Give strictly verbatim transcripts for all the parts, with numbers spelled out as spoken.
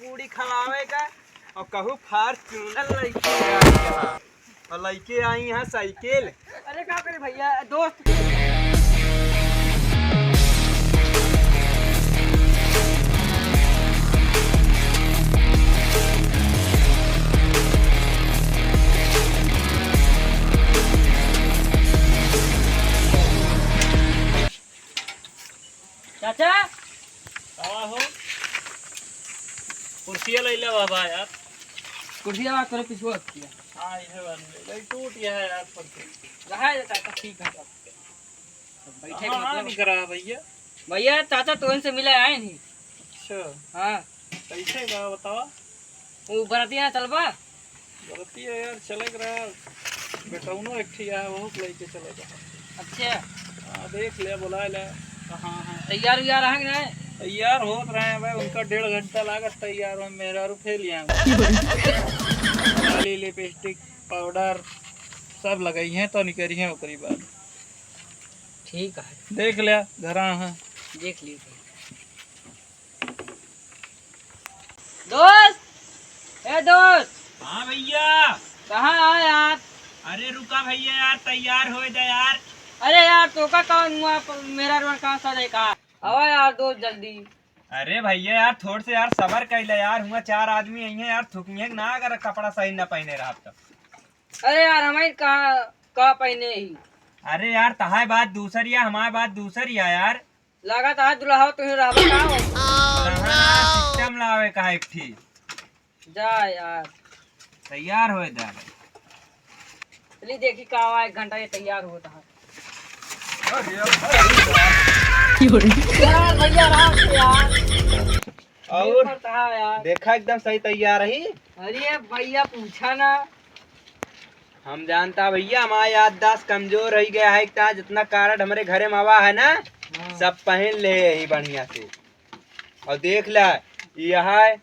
पूड़ी खवावे का, और कहूँ Fortuner लइके आई यहाँ, और लइके आई यहाँ साइकिल। अरे का करे भइया, दोस्त के चाचा। का हो? कुर्सिया लइला बाबा यार। कुर्सिया बा तोरे पिछुआ किया। हाँ, इहे बा। ले, टूट गया है यार, पर के। रहा है चाचा, ठीक है। बैठे कहाँ मतलब निकरा भइया? भइया, चाचा तोहन से मिले आए नहीं। अच्छा। हाँ। कैसे का बतावा? वो बरतिया चलबा? बरतिया यार चलक रहा, बेटौनो एक ठी है, वहू के लइके चलक रहा। अच्छा। हाँ, देख ले, बुला ले। हाँ, हाँ। तैयार उयार हैं कि नहीं? तैयार होत रहे हैं भाई, उनका डेढ़ घंटा लागत तैयार में, मेहरारू फेल यहाँ। लाली, लिपस्टिक, पाउडर सब लगई हैं तो निकरी हैं ओकरी बाद। ठीक है। देख ले, घरा हैं। देख ली। दोस्त, ए दोस्त। हाँ भइया। कहाँ है यार? अरे रुका भइया यार, तैयार होए दे यार। अरे यार, तोका कौन हुआ? प-, मेरा रोन कहाँ सा देखा? आवा यार दोस्त जल्दी। अरे भइया यार, थोड़ से यार सबर कर ले यार, हुआ चार आदमी आई हैं यार, थुकिए ना अगर कपड़ा सही ना पहने रहा तो। अरे यार, हमारी कहाँ, का पहने ही? अरे यार, तहाय बात दूसर या, हमार बात दूसर या यार। लागत है दुल्हा तुही रहबा का हो? दुल्हन सिस्टम लावे का एक ठी। जा यार। तैयार होए दे। चली देखी का हुआ, एक घंटा ये तैयार होता है। अरे यार। यार भइया, आराम से यार। और ये फरता है यार। देखा एकदम सही तैयार रही। अरे भइया पूछा ना। हम जानता भइया, हमारा याददाश्त कमजोर होइ गया है, इतना जितना कार्ड हमरे घरे में आवा है ना, हाँ। सब पहन ले यही बढ़िया से। और देख ला, यह है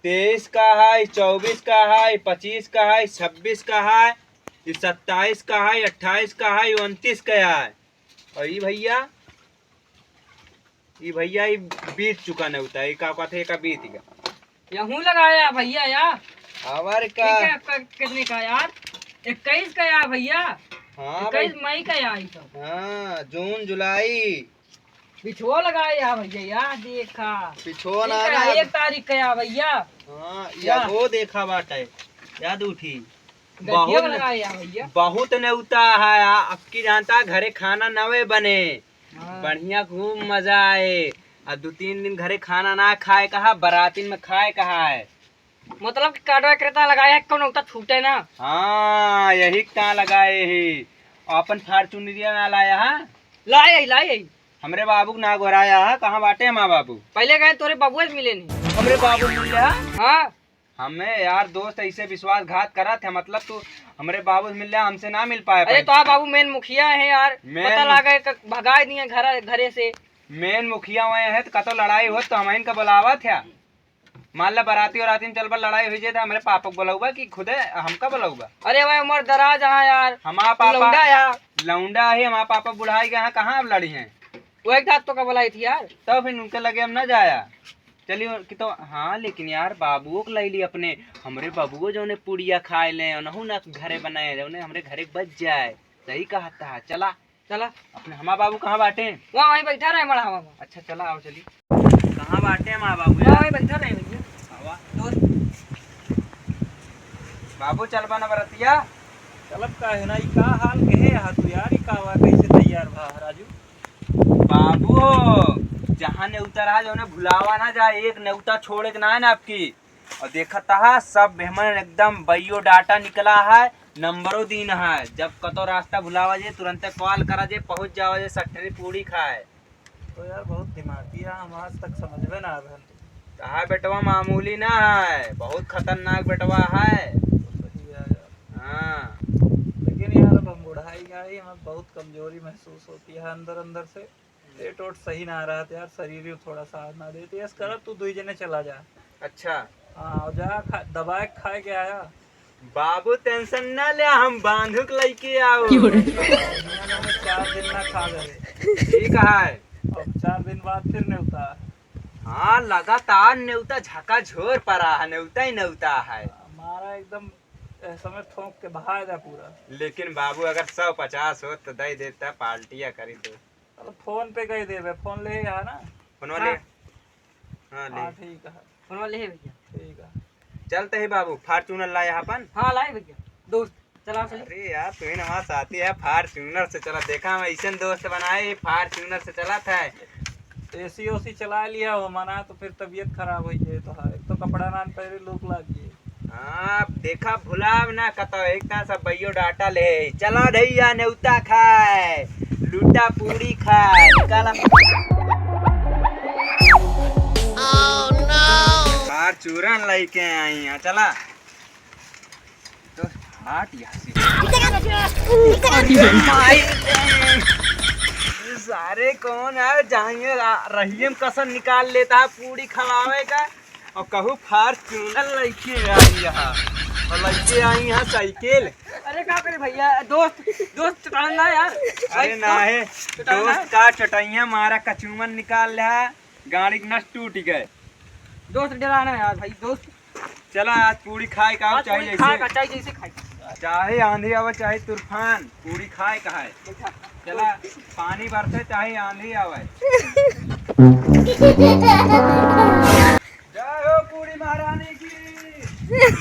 तेईस का है, चउबीस का है, पच्चीस का है, छब्बीस का है, ये सत्ताईस का है, अट्ठाईस का है, ये उनतीस का है। और ये भइया, ई भइया, ई बीत चुका नेउता, ई का कहत है, एका बीत गया। यहूँ लगाया भइया या? और का? ठीक है, आपका कितने का यार? इक्कीस का या भइया? हाँ इक्कीस भाई। मई का या ई तो। हाँ, जून, जुलाई। पिछुआ लगाया भइया या, देखा। पिछुआ ना ठीक है, ना। एक तारीख का या भइया। हाँ, या। या वो देखा बाटे, याद उठी। गठिया बहुत ने-, लगाया भइया। बहुत नेउता है, आ, अब की जानता घरे खाना नवे बने। हाँ। बढ़िया खूब मजा आए। आ दू तीन दिन घरे खाना ना खाए कहा, बरातिन में खाए कहा है। मतलब कि कार्ड विक्रेता लगाया है, कौनो उतना छूटे ना। हाँ, यही का लगाए ही। अपन Fortuner ना लाया है? लाए ही, लाए ही। हमरे बाबू के ना गोराया है, कहाँ बाटे हमार बाबू? पहले गए तोरे बाबुआ से मिले नहीं। हमरे बाबू मिल गया? हाँ। हमें यार दोस्त ऐसे विश्वासघात करत है, मतलब तू हमरे बाबू से मिल जा, हमसे ना मिल पाए अरे भाई। तो आप बाबू मेन मुखिया है यार, मेन पता मु- लागे क-, भगाए दिए घर, घरे से। मेन मुखिया वह है तो कतो लड़ाई हो तो हम इनका बुलावत है। मान ला बराती और राती में चलबा लड़ाई हुई जाए तो हमरे पापा को बुलाऊबा कि खुदे हमका बुलाऊबा? अरे भाई उम्र दराज है यार। हमारा पापा लौंडा यार। लौंडा है, हमारा पापा बुढ़ाई गए हैं, कहाँ अब लड़ी हैं? वही बात तो का बुलाई थी यार। तब फिर उनके लगे हम ना जाया। चलिए कि तो हाँ, लेकिन यार बाबुओ के लाई ली अपने, हमरे बाबुओ जौने पुड़िया खाए ले, उनहु ना घरे बनाए, जौने हमरे घरे बच जाए। सही कहता है, चला। चला। अपने हमार बाबू कहाँ बाटे? वहाँ वहीं बैठा रहे मड़ावा में। अच्छा चला आओ चली। कहाँ बाटे हमार बाबू वहाँ यार? वहीं बैठा रहे भैया। आवा। दोस्त। बाबू चलबा न बरतिया? चलब का है ना, ई का हाल कहे यहाँ तू यार, ई का हुआ, कैसे तैयार भा राजू? बाबू हो, जहाँ नेउता रहा, जौने भुलावा ना जाए, एक नेउता छोड़े के ना है ना आपकी। और देखत हा, सब मेहमान एकदम biodata निकला है, नंबरो दीन है। जब कतो रास्ता भुलावा जे, तुरंते call करा जे, पहुँच जावा जे, सठरी पूड़ी खाए। तो यार, बहुत दिमागी है, हम आज तक समझबे ना आवे। कहा बेटवा, मामूली ना है, बहुत खतरनाक बेटवा है। तो सही है यार। हाँ। लेकिन यार, अब हम बुढ़ाई गए, हमें बहुत कमजोरी महसूस होती है अंदर अंदर से। पेट ओट सही ना रहत यार, शरीर ही थोड़ा साथ ना देते। यस करा, तू दुई जने चला जा। अच्छा। हाँ, और जा खा, दबाए के खाए के आया। बाबू tension ना ले, हम बांधुक लइके आओ। क्यों रे? चार दिन ना खा गए। ठीक है। अब चार दिन बाद फिर नेउता। हाँ, लगातार नेवता झकाझोर परा है, नेवता ही नेवता है। हमारा एकदम, ए, समय थोक के बहा जा पूरा। लेकिन बाबू, अगर सौ पचास होत तो दे देता, पार्टिया करी दो। चलो, फोन पे कही देबे, फोन ले यहाँ ना। फोनवा ले। हाँ। हाँ, ले। हाँ, ठीक है। फोनवा ले भैया। ठीक है। चलते ही बाबू, Fortuner लाए अपन। हाँ, लाए भैया। दोस्त, चला चली। अरे यार, तू ही ना हमारा साथी है, Fortuner से चला। देखा, हम ऐसे दोस्त बनाए, Fortuner से चला था। एसी ओसी चला लिया हो मना, तो फिर तबीयत खराब हो जाए तो है। एक तो कपड़ा नान पहरे, लूक लाग गई। हाँ, देखा, भुलाव ना कतो, एक ना सब बायोडाटा ले। चला भैया, नेवता खाए, लूटा पूरी खाए, निकाला। Fortuner लेके आई हैं, चला। तो हट यहाँ से। अरे माई, ये सारे कौन है, जाइए रा-, रहिए में कसर निकाल लेता है पूरी खवावे का, और कहू Fortuner लेके आई यहाँ, और लेके आई यहाँ साइकिल। अरे का करे भैया, दोस्त, दोस्त चटान ना यार। अरे भाई, ना है, चटान ना दोस्त है। का चटैया मारा, कचूमन निकाल लिया, गाड़ी के नस टूट गए। दोस्त डराना यार भाई, दोस्त। चला, आज पूरी खाए का आज चाहे पूरी जैसे। खाए का चाहे जैसे खाए। चाहे आंधी आवे, चाहे तूफान, पूरी खाए का है। बैठा। चला, पानी बरसे, चाहे आंधी आवे। जय हो पूरी महारानी की।